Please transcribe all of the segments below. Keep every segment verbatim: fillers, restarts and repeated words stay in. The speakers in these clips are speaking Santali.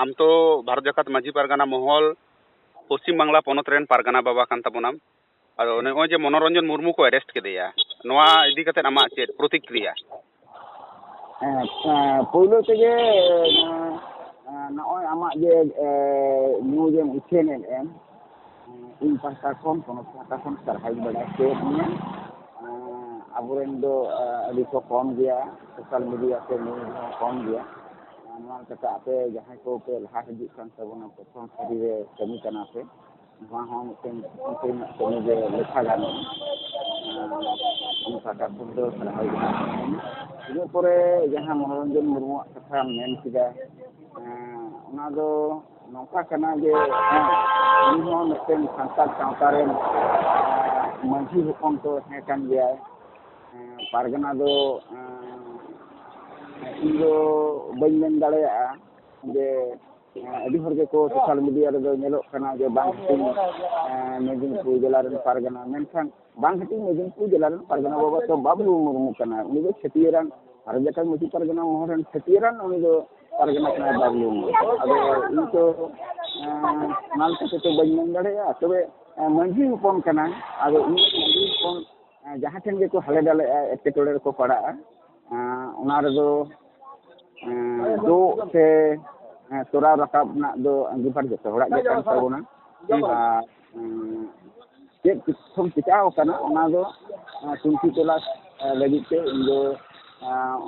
ᱟᱢ ᱛᱚ ᱵᱷᱟᱨᱚᱛ ᱡᱟᱠᱟᱛ ᱢᱟᱹᱡᱷᱤ ᱯᱟᱨᱜᱟᱱᱟ ᱢᱚᱦᱚᱞ, ᱯᱚᱥᱪᱤᱢ ᱵᱟᱝᱞᱟ ᱯᱚᱱᱚᱛ ᱨᱮᱱ ᱯᱟᱨᱜᱟᱱᱟ ᱵᱟᱵᱟ ᱠᱟᱱ ᱛᱟᱵᱚᱱᱟᱢ᱾ ᱟᱫᱚ ᱱᱚᱜᱼᱚᱭ ᱡᱮ ᱢᱚᱱᱳᱨᱚᱧᱡᱚᱱ ᱢᱩᱨᱢᱩ ᱠᱚ ᱮᱨᱮᱥᱴ ᱠᱮᱫᱮᱭᱟ, ᱱᱚᱣᱟ ᱤᱫᱤ ᱠᱟᱛᱮ ᱟᱢᱟᱜ ᱪᱮᱫ ᱯᱨᱚᱛᱤᱠᱨᱤᱭᱟ? ᱦᱮᱸ, ᱮᱸ, ᱯᱳᱭᱞᱳ ᱛᱮᱜᱮ, ᱮᱸ, ᱮᱸ, ᱱᱚᱜᱼᱚᱭ ᱟᱢᱟᱜ ᱡᱮ, ᱮᱸ, ᱱᱤᱭᱩᱡᱽ ᱮᱢ ᱩᱪᱷᱟᱹᱱᱮᱫ ᱮᱢ, ᱮᱸ, ᱤᱧ ᱯᱟᱦᱴᱟ ᱠᱷᱚᱱ, ᱯᱚᱱᱚᱛ ᱯᱟᱦᱴᱟ ᱠᱷᱚᱱ ᱥᱟᱨᱦᱟᱣ ᱤᱧ ᱵᱟᱲᱟᱭ ᱦᱚᱪᱚᱭᱮᱫ ᱢᱮᱭᱟ᱾ ᱮᱸ, ᱟᱵᱚᱨᱮᱱ ᱫᱚ, ᱮᱸ, ᱟᱹᱰᱤ ᱠᱚ ᱠᱚᱢ ᱜᱮᱭᱟ, ᱥᱳᱥᱟᱞ ᱢᱤᱰᱤᱭᱟ ᱥᱮ ᱱᱤᱭᱩᱡᱽ ᱦᱚᱸ ᱠᱚᱢ ᱜᱮᱭᱟ᱾ ᱮᱸ, ᱱᱚᱣᱟ ᱞᱮᱠᱟᱛᱮ ᱟᱯᱮ ᱡᱟᱦᱟᱸᱭ ᱠᱚᱯᱮ ᱞᱟᱦᱟ ᱦᱤᱡᱩᱜ ᱠᱟᱱ ᱛᱟᱵᱚᱱᱟ, ᱯᱨᱚᱛᱷᱚᱢ ᱥᱟᱹᱨᱤ ᱨᱮ ᱠᱟᱹᱢᱤ ᱠᱟᱱᱟ ᱯᱮ᱾ ᱱᱚᱣᱟ ᱦᱚᱸ ᱢᱤᱫᱴᱮᱱ ᱠᱟᱹᱢᱤ ᱜᱮ ᱞᱮᱠᱷᱟ ᱜᱟᱱᱚᱜᱼᱟ᱾ ᱚᱱᱠᱟ ᱠᱟᱛᱷᱟ ᱫᱚ ᱥᱟᱨᱦᱟᱣ ᱜᱮ᱾ ᱤᱱᱟᱹ ᱯᱚᱨᱮ ᱡᱟᱦᱟᱸ ᱢᱚᱱᱳᱨᱚᱧᱡᱚᱱ ᱢᱩᱨᱢᱩᱣᱟᱜ ᱠᱟᱛᱷᱟᱢ ᱢᱮᱱ ᱠᱮᱫᱟ, ᱚᱱᱟ ᱫᱚ ᱱᱚᱝᱠᱟ ᱠᱟᱱᱟ ᱡᱮ, ᱦᱮᱸ, ᱩᱱᱤ ᱦᱚᱸ ᱢᱤᱫᱴᱮᱱ ᱥᱟᱱᱛᱟᱲ ᱥᱟᱶᱛᱟ ᱨᱮᱱ ᱢᱟᱹᱡᱷᱤ ᱦᱚᱯᱚᱱ ᱠᱚ ᱛᱟᱦᱮᱸ ᱠᱟᱱ ᱜᱮᱭᱟᱭ᱾ ᱯᱟᱨᱜᱟᱱᱟ ᱫᱚ ᱤᱧ ᱫᱚ ᱵᱟᱹᱧ ᱢᱮᱱ ᱫᱟᱲᱮᱭᱟᱜᱼᱟ ᱡᱮ ᱟᱹᱰᱤ ᱦᱚᱲ ᱜᱮᱠᱚ ᱥᱳᱥᱟᱞ ᱢᱤᱰᱤᱭᱟ ᱨᱮᱫᱚ ᱧᱮᱞᱚᱜ ᱠᱟᱱᱟ ᱡᱮ ᱵᱟᱝ ᱦᱟᱹᱴᱤᱧ ᱢᱮᱫᱽᱱᱤᱯᱩᱨ ᱡᱮᱞᱟ ᱨᱮᱱ ᱯᱟᱨᱜᱟᱱᱟ, ᱢᱮᱱᱠᱷᱟᱱ ᱵᱟᱝ ᱦᱟᱹᱴᱤᱧ ᱢᱮᱫᱽᱱᱤᱯᱩᱨ ᱡᱮᱞᱟ ᱨᱮᱱ ᱯᱟᱨᱜᱟᱱᱟ ᱵᱟᱵᱟ ᱫᱚ ᱵᱟᱵᱞᱩ ᱢᱩᱨᱢᱩ ᱠᱟᱱᱟ᱾ ᱩᱱᱤ ᱫᱚ ᱪᱷᱟᱹᱴᱭᱟᱹᱨᱟᱱ, ᱵᱷᱟᱨᱚᱛ ᱡᱟᱠᱟᱛ ᱢᱟᱹᱡᱷᱤ ᱯᱟᱨᱜᱟᱱᱟ ᱢᱚᱦᱚᱞ ᱨᱮᱱ ᱪᱷᱟᱹᱴᱭᱟᱹᱨᱟᱱ ᱩᱱᱤ ᱫᱚ ᱯᱟᱨᱜᱟᱱᱟ ᱠᱟᱱᱟᱭ, ᱵᱟᱵᱞᱩ ᱢᱩᱨᱢᱩ᱾ ᱟᱫᱚ ᱤᱧ ᱛᱚ ᱚᱱᱟ ᱞᱮᱠᱟ ᱛᱮᱫᱚ ᱵᱟᱹᱧ ᱢᱮᱱ ᱫᱟᱲᱮᱭᱟᱜᱼᱟ, ᱛᱚᱵᱮ ᱢᱟᱹᱡᱷᱤ ᱦᱚᱯᱚᱱ ᱠᱟᱱᱟᱭ᱾ ᱟᱫᱚ ᱩᱱᱤ ᱢᱟᱹᱡᱷᱤ ᱦᱚᱯᱚᱱ ᱡᱟᱦᱟᱸ ᱴᱷᱮᱱ ᱜᱮᱠᱚ ᱦᱟᱞᱮ ᱰᱟᱞᱮᱜᱼᱟ, ᱮᱴᱠᱮᱴᱚᱬᱮ ᱨᱮᱠᱚ ᱯᱟᱲᱟᱜᱼᱟ, ᱚᱱᱟ ᱨᱮᱫᱚ ᱫᱩᱜ ᱥᱮ ᱛᱚᱨᱟᱣ ᱨᱟᱠᱟᱵ ᱨᱮᱱᱟᱜ ᱫᱚ ᱟᱸᱜᱤᱵᱷᱟᱨ ᱡᱚᱛᱚ ᱦᱚᱲᱟᱜ ᱜᱮ ᱠᱟᱱ ᱛᱟᱵᱚᱱᱟ᱾ ᱟᱨ ᱪᱮᱫ ᱠᱚ ᱪᱤᱠᱟᱹᱣ ᱟᱠᱟᱱᱟ, ᱚᱱᱟ ᱫᱚ ᱛᱩᱱᱠᱷᱤ ᱛᱚᱞᱟᱥ ᱞᱟᱹᱜᱤᱫ ᱛᱮ ᱤᱧ ᱫᱚ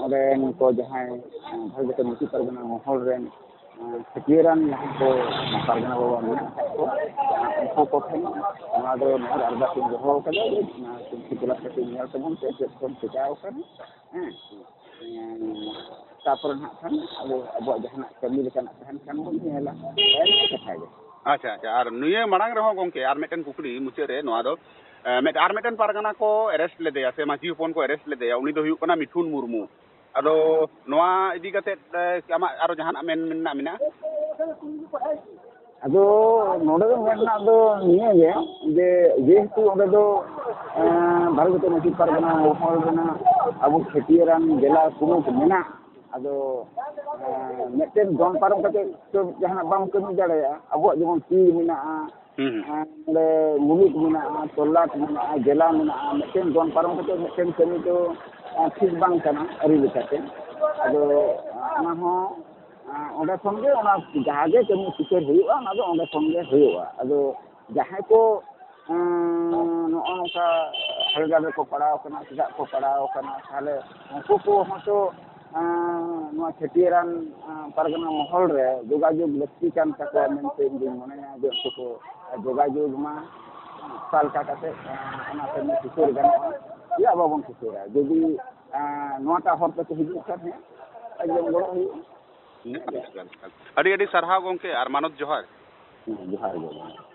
ᱚᱸᱰᱮᱱ ᱠᱚ ᱡᱟᱦᱟᱸᱭ ᱵᱷᱟᱨᱚᱛ ᱡᱟᱠᱟᱛ ᱢᱟᱹᱡᱷᱤ ᱯᱟᱨᱜᱟᱱᱟ ᱢᱚᱦᱚᱞ ᱨᱮᱱ ᱪᱷᱟᱹᱴᱭᱟᱹᱨᱟᱱ ᱡᱟᱦᱟᱸᱭ ᱠᱚ ᱯᱟᱨᱜᱟᱱᱟ ᱵᱟᱵᱟ ᱢᱮᱱᱟᱜ ᱟᱠᱟᱫ ᱠᱚ, ᱩᱱᱠᱩ ᱠᱚᱴᱷᱮᱱ ᱱᱚᱣᱟ ᱫᱚ ᱱᱮᱦᱚᱨ ᱟᱨᱫᱟᱥ ᱤᱧ ᱫᱚᱦᱚ ᱟᱠᱟᱫᱟ ᱡᱮ ᱛᱩᱱᱠᱷᱤ ᱛᱚᱞᱟᱥ ᱠᱟᱛᱮ ᱧᱮᱞ ᱛᱟᱵᱚᱱ ᱯᱮ ᱪᱮᱫ ᱠᱚ ᱪᱤᱠᱟᱹᱣ ᱟᱠᱟᱱᱟ᱾ ᱦᱮᱸ, ᱛᱟᱨᱯᱚᱨᱮ ᱱᱟᱦᱟᱜ ᱠᱷᱟᱱ ᱟᱵᱚ ᱟᱵᱚᱣᱟᱜ ᱡᱟᱦᱟᱱᱟᱜ ᱠᱟᱹᱢᱤ ᱞᱮᱠᱟᱱᱟᱜ ᱛᱟᱦᱮᱱ ᱠᱷᱟᱱ ᱵᱚᱱ ᱧᱮᱞᱟ᱾ ᱠᱟᱛᱷᱟ ᱜᱮ᱾ ᱟᱪᱪᱷᱟ, ᱟᱪᱪᱷᱟ᱾ ᱟᱨ ᱱᱤᱭᱟᱹ ᱢᱟᱲᱟᱝ ᱨᱮᱦᱚᱸ ᱜᱚᱢᱠᱮ, ᱟᱨ ᱢᱤᱫᱴᱮᱱ ᱠᱩᱠᱞᱤ ᱢᱩᱪᱟᱹᱫ ᱨᱮ ᱱᱚᱣᱟ ᱫᱚ, ᱮ, ᱢᱤᱫ, ᱟᱨ ᱢᱤᱫᱴᱮᱱ ᱯᱟᱨᱜᱟᱱᱟ ᱠᱚ ᱮᱨᱮᱥᱴ ᱞᱮᱫᱮᱭᱟ ᱥᱮ ᱢᱟᱹᱡᱷᱤ ᱦᱚᱯᱚᱱ ᱠᱚ ᱮᱨᱮᱥᱴ ᱞᱮᱫᱮᱭᱟ, ᱩᱱᱤ ᱫᱚ ᱦᱩᱭᱩᱜ ᱠᱟᱱᱟ ᱢᱤᱴᱷᱩᱱ ᱢᱩᱨᱢᱩ᱾ ᱟᱫᱚ ᱱᱚᱣᱟ ᱤᱫᱤ ᱠᱟᱛᱮᱫ, ᱮ, ᱟᱢᱟᱜ ᱟᱨᱚ ᱡᱟᱦᱟᱱᱟᱜ ᱢᱮᱱ ᱢᱮᱱᱟᱜ ᱢᱮᱱᱟᱜᱼᱟ? ᱟᱫᱚ ᱱᱚᱰᱮ ᱫᱚ ᱢᱮᱱ ᱨᱮᱱᱟᱜ ᱫᱚ ᱱᱤᱭᱟᱹ ᱜᱮ ᱡᱮ, ᱡᱮᱦᱮᱛᱩ ᱚᱸᱰᱮ ᱫᱚ, ᱮᱸ, ᱵᱷᱟᱨᱚᱛ ᱡᱟᱠᱟᱛ ᱢᱟᱹᱡᱷᱤ ᱯᱟᱨᱜᱟᱱᱟ ᱢᱚᱦᱚᱞ ᱨᱮᱱᱟᱜ ᱟᱵᱚ ᱪᱷᱟᱹᱴᱭᱟᱹᱨᱟᱱ ᱡᱮᱞᱟ ᱠᱩᱢᱩᱴ ᱢᱮᱱᱟᱜ, ᱟᱫᱚ ᱮᱸ, ᱢᱤᱫᱴᱮᱱ ᱫᱚᱱ ᱯᱟᱨᱚᱢ ᱠᱟᱛᱮ ᱛᱚ ᱡᱟᱦᱟᱱᱟᱜ ᱵᱟᱢ ᱠᱟᱹᱢᱤ ᱫᱟᱲᱮᱭᱟᱜᱼᱟ᱾ ᱟᱵᱚᱣᱟᱜ ᱡᱮᱢᱚᱱ ᱯᱤᱲ ᱢᱮᱱᱟᱜᱼᱟ, ᱦᱩᱸ, ᱦᱩᱸ᱾ ᱮᱸ, ᱱᱚᱰᱮ ᱢᱩᱞᱩᱠ ᱢᱮᱱᱟᱜᱼᱟ, ᱛᱚᱞᱞᱟᱴ ᱢᱮᱱᱟᱜᱼᱟ, ᱡᱮᱞᱟ ᱢᱮᱱᱟᱜᱼᱟ, ᱢᱤᱫᱴᱮᱱ ᱫᱚᱱ ᱯᱟᱨᱚᱢ ᱠᱟᱛᱮ ᱢᱤᱫᱴᱮᱱ ᱠᱟᱹᱢᱤ ᱫᱚ ᱮᱸ, ᱴᱷᱤᱠ ᱵᱟᱝ ᱠᱟᱱᱟ ᱟᱹᱨᱤ ᱞᱮᱠᱟᱛᱮ᱾ ᱟᱫᱚ ᱚᱱᱟ ᱦᱚᱸ ᱮᱸ, ᱚᱸᱰᱮ ᱠᱷᱚᱱ ᱜᱮ ᱚᱱᱟ ᱡᱟᱦᱟᱸ ᱜᱮ ᱠᱟᱹᱢᱤ ᱥᱩᱥᱟᱹᱨ ᱦᱩᱭᱩᱜᱼᱟ, ᱚᱱᱟ ᱫᱚ ᱚᱸᱰᱮ ᱠᱷᱚᱱ ᱜᱮ ᱦᱩᱭᱩᱜᱼᱟ᱾ ᱟᱫᱚ ᱡᱟᱦᱟᱸᱭ ᱠᱚ ᱮᱸ, ᱱᱚᱜᱼᱚ ᱱᱚᱝᱠᱟ ᱦᱟᱞᱜᱟᱨ ᱨᱮᱠᱚ ᱯᱟᱲᱟᱣ ᱠᱟᱱᱟ, ᱪᱮᱫᱟᱜ ᱠᱚ ᱯᱟᱲᱟᱣ ᱠᱟᱱᱟ, ᱛᱟᱦᱞᱮ ᱩᱱᱠᱩ ᱠᱚ ᱦᱚᱸᱛᱚ, ᱮᱸ, ᱱᱚᱣᱟ ᱪᱷᱟᱹᱴᱭᱟᱹᱨᱟᱱ, ᱮᱸ, ᱯᱟᱨᱜᱟᱱᱟ ᱢᱚᱦᱚᱞ ᱨᱮ ᱡᱳᱜᱟᱡᱳᱜᱽ ᱞᱟᱹᱠᱛᱤ ᱠᱟᱱ ᱛᱟᱠᱚᱣᱟ ᱢᱮᱱᱛᱮ ᱤᱧ ᱫᱩᱧ ᱢᱚᱱᱮᱭᱟ ᱡᱮ ᱩᱱᱠᱩ ᱠᱚ ᱡᱳᱜᱟᱡᱳᱜᱽ ᱢᱟ, ᱚᱠᱟ ᱞᱮᱠᱟ ᱠᱟᱛᱮ, ᱮᱸ, ᱚᱱᱟ ᱠᱟᱹᱢᱤ ᱥᱩᱥᱟᱹᱨ ᱜᱟᱱᱚᱜᱼᱟ᱾ ᱪᱮᱫᱟᱜ ᱵᱟᱵᱚᱱ ᱥᱩᱥᱟᱹᱨᱟ? ᱡᱩᱫᱤ, ᱮᱸ, ᱱᱚᱣᱟᱴᱟᱜ ᱦᱚᱨ ᱛᱮᱠᱚ ᱦᱤᱡᱩᱜ ᱠᱷᱟᱱ ᱦᱮᱸ, ᱮᱠᱫᱚᱢ ᱜᱚᱲᱚ ᱦᱩᱭᱩᱜᱼᱟ᱾ ᱟᱹᱰᱤ ᱟᱹᱰᱤ ᱥᱟᱨᱦᱟᱣ ᱜᱚᱢᱠᱮ, ᱟᱨ ᱢᱟᱱᱚᱛ ᱡᱚᱦᱟᱨ᱾ ᱦᱮᱸ, ᱡᱚᱦᱟᱨ ᱜᱮ᱾